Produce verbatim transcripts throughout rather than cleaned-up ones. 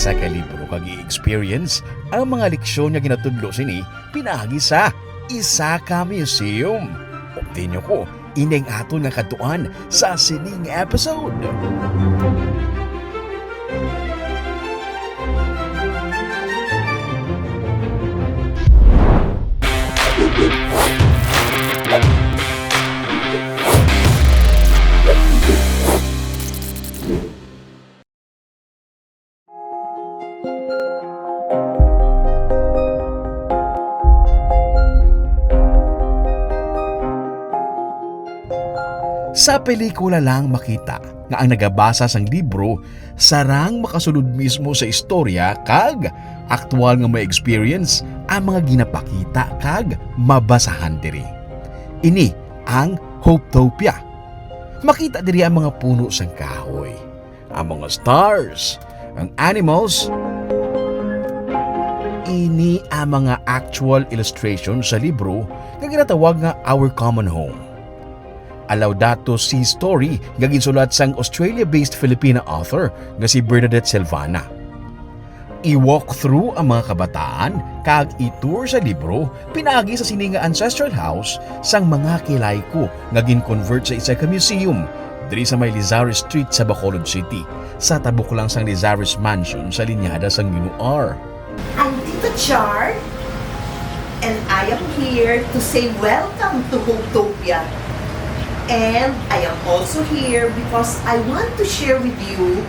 Sa kalibro kag i-experience ang mga leksyon nga ginatudlo sini pinaagi sa isa ka museum. Update niyo ko, ining aton nga kadtuan sa sining episode. Sa pelikula lang makita nga ang nagabasa sang libro sarang makasulod mismo sa istorya kag aktual nga ma-experience ang mga ginapakita kag mabasahan diri. Ini ang Hopetopia. Makita diri ang mga puno sang kahoy, ang mga stars, ang animals. Ini ang mga actual illustration sa libro nga ginatawag nga Our Common Home, a Laudato Si' story nga ginsulat sang Australia-based Filipina author nga si Bernadette Silvana. I-walk through ang mga kabataan kag i-tour sa libro pinaagi sa sini nga ancestral house sang mga Kilaiko nga gin-convert sa isa ka museum diri sa may Lizares Street sa Bacolod City, sa tabok lang sang Lizares Mansion sa linyada sang Mino R. I'm Tita Char, and I am here to say welcome to Hopetopia. And I am also here because I want to share with you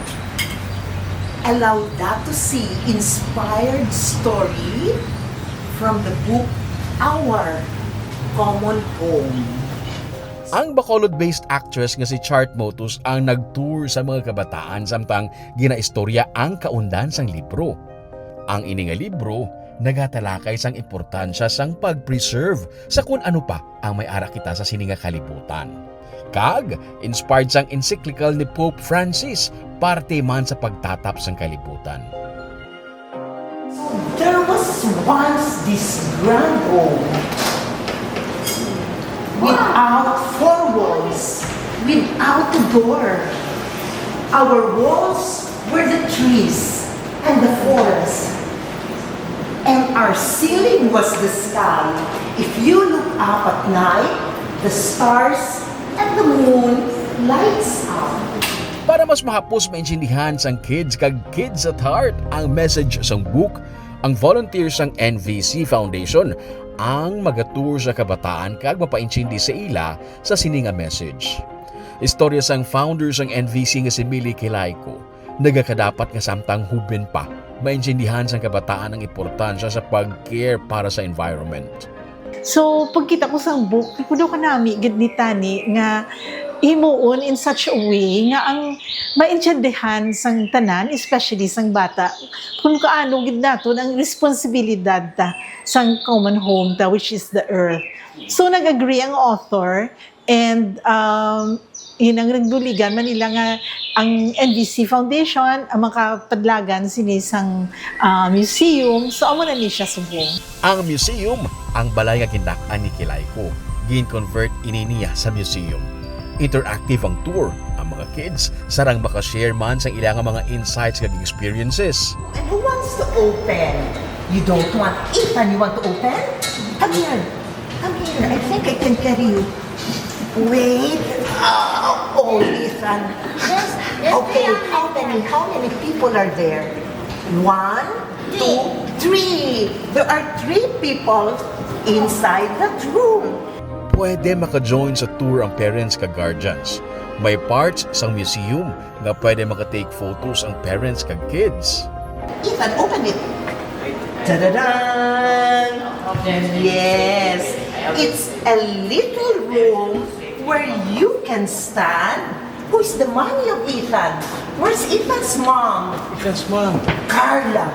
a Laudato Si' inspired story from the book Our Common Home. Ang Bacolod-based actress nga si Chart Motus ang nag-tour sa mga kabataan samtang ginaistorya ang kaundan sang libro. Ang ini nga libro nagatalakay sang importansya sang pag-preserve sa kun ano pa ang may ara kita sa sini nga kalibutan. Kag, inspired sang encyclical ni Pope Francis, parte man sa pagtatap sang kalibutan. There was once this grand home without four walls, without a door. Our walls were the trees and the forest, and our ceiling was the sky. If you look up at night, the stars and the moon lights up. Para mas mahapos maintindihan sang kids kag kids at heart ang message sang book, ang volunteer sang N V C Foundation ang magatour sa kabataan kag mapaintindi sa ila sa sini nga message. Istorya sang founder sang N V C nga si Millie Kilaiko nagakadapat nga samtang huben pa, maintindihan sang kabataan ang importansya sa pag-care para sa environment. So, pagkita ko sang book, pud daw kanami gid ni tani nga himuon in such a way nga ang maintindihan sang tanan, especially sang bata, kung kaano gid naton ang responsibilidad ta sang common home ta, which is the earth. So, nag-agree ang author and, um, yun ang nagduligan man nila nga ang N V C Foundation ang makapadlagan sini sang, ah, museum. So, amo na ni siya subong. Ang museum, ang balay nga gindak-an ni Kilaiko, gin-convert ini niya sa museum. Interactive ang tour, ang mga kids sarang maka-share man sang ila nga mga insights kag experiences. And who wants to open? You don't want? Ethan, you want to open? Come here. Come here. I think I can carry you. Wait. Ah, oh, Ethan. Yes, yes, Okay, ma'am. How many, how many people are there? One, two, three. There are three people inside that room. Pwede maka-join sa tour ang parents kag guardians. May parts sang museum nga pwede maka-take photos ang parents kag kids. Ethan, open it. Ta-da-dan! Yes, it's a little room where you can stand. Who's the mommy of Ethan? Where's Ethan's mom? Ethan's mom. Carla.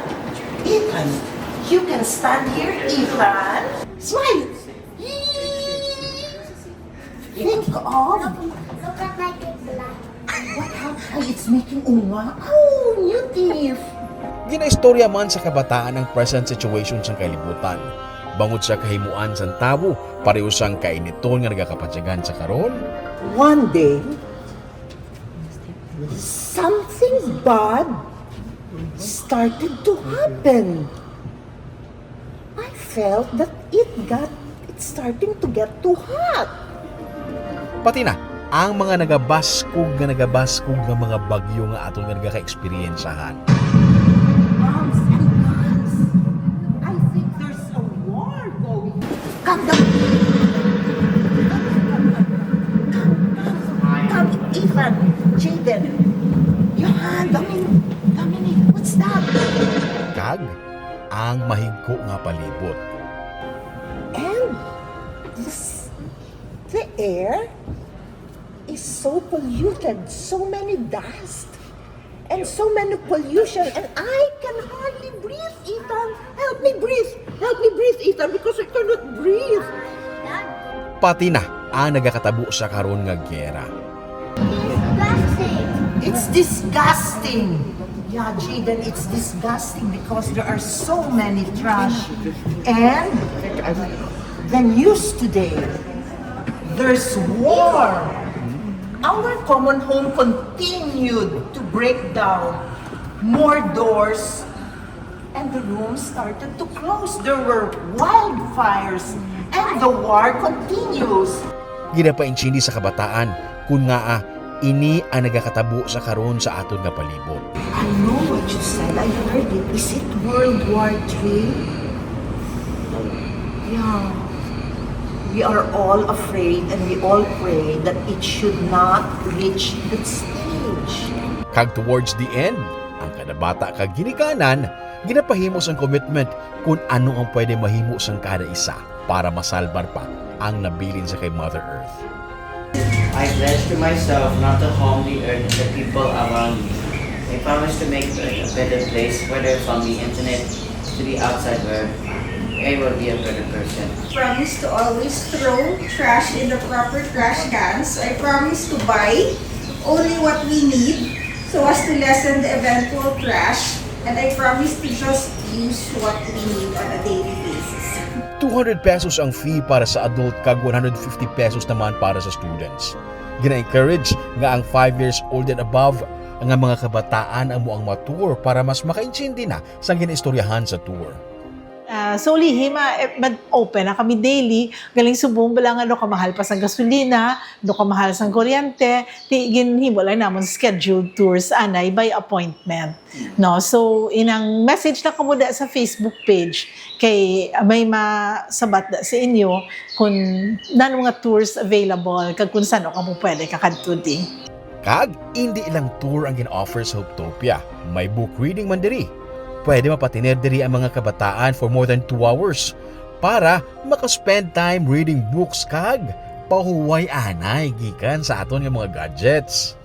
Ethan, you can stand here, Ethan. Smile. Think of. Look at my teeth, Lola. What happened? It's making unga. Oh, new teeth. Ginaistorya man sa kabataan ang present situation sang kalibutan, bangod sa kahimuan sang tawo, pareho sang kainiton nga nagakapatyagan sa karon. One day, something bad started to happen. I felt that it got, it's starting to get too hot. Pati na ang mga nagabaskog nga nagabaskog nga mga bagyo nga aton nga nagaka-eksperyensyahan. Bombs and guns. I think there's a war going. Kag the, kag Ethan, Jaden, Johan, Dominic, Dominic, what's that? Kag ang mahigko nga palibot. And this, the air is so polluted, so many dust, and so many pollution, and I can hardly breathe, Ethan. Help me breathe. Help me breathe, Ethan, because I cannot breathe. Pati na ang nagakatabo sa karon nga gera. It's disgusting. Yeah, Jaden, it's disgusting because there are so many trash. And the news today, there's war. Our common home continued to break down. More doors and the rooms started to close. There were wildfires and the war continues. Ginapaintindi sa kabataan kun ngaa ini ang nagakatabo sa karon sa aton nga palibot. I know what you said. I heard it. Is it World War Three? Yeah. We are all afraid and we all pray that it should not reach that stage. Kag towards the end, ang kada bata kag ginikanan ginapahimo sang commitment kun ano ang pwede mahimo sang kada isa para masalbar pa ang nabilin sa kay Mother Earth. I pledge to myself not to harm the earth and the people around me. I promise to make earth a better place, whether from the internet to the outside world. I will be a better person. Promise to always throw trash in the proper trash cans. I promise to buy only what we need so as to lessen the eventual trash. And I promise to just use what we need on a daily basis. Two hundred pesos ang fee para sa adult kag one hundred fifty pesos naman para sa students. Gina-encourage nga ang five years old and above nga mga kabataan amo ang ma-tour para mas makaintindi na sang ginaistoryahan sa tour. Ah, so lihim, ah, eh, mag-open na kami daily. Galing subong bala nga no kamahal pa sang gasolina, no kamahal sang kuryente, ti ginhimo lang namon scheduled tours anay by appointment. No, so inang message na kamo da sa Facebook page kay may masabat da sa inyo kung nano nga tours available kag kung sano kamo pwede kakadto di. Kag indi lang tour ang gin-offer sa Hopetopia. May book reading man diri. Pwede mapatener diri ang mga kabataan for more than two hours para maka-spend time reading books kag pahuway anay gikan sa aton nga mga gadgets.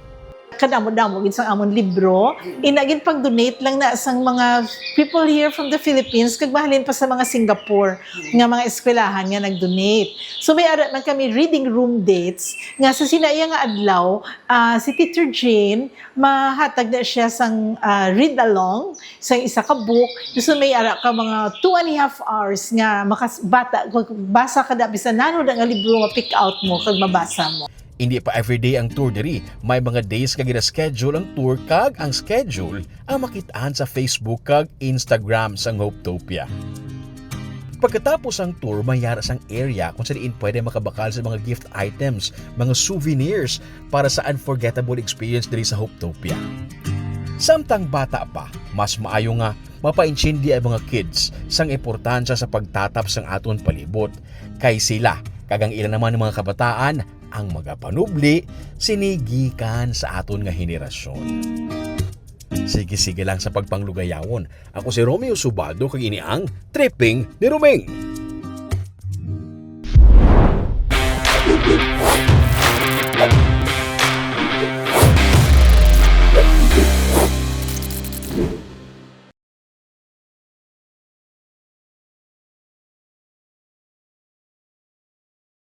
Kadamo-damo gid sang amon libro. Ina gid pag-donate lang na sang mga people here from the Philippines kag mahalin pa sa mga Singapore nga mga eskwelahan nga nag-donate. So may ara man kami reading room dates nga sa sinaiya nga adlaw, ah, si Teacher Jane mahatag na siya sang, ah, read along sang isa ka book. So may ara ka mga two and a half hours nga makas bata basa ka da bisan nano da nga libro ma-pick out mo kag mabasa mo. Hindi pa everyday ang tour diri. May mga days nga gina-schedule ang tour kag ang schedule ang makit-an sa Facebook kag Instagram sang Hopetopia. Pagkatapos sang tour, may yara sang area kung sa diin pwede makabakal sa mga gift items, mga souvenirs para sa unforgettable experience diri sa Hopetopia. Samtang bata pa, mas maayo nga mapaintindi ang mga kids sang importansya sa pagtatap sang aton palibot, kay sila kag ang ila naman nga mga kabataan ang magapanubli sini gikan sa aton nga henerasyon. Sige-sige lang sa pagpanglugayawon. Ako si Romeo Subaldo kag ini ang Tripping ni Roming.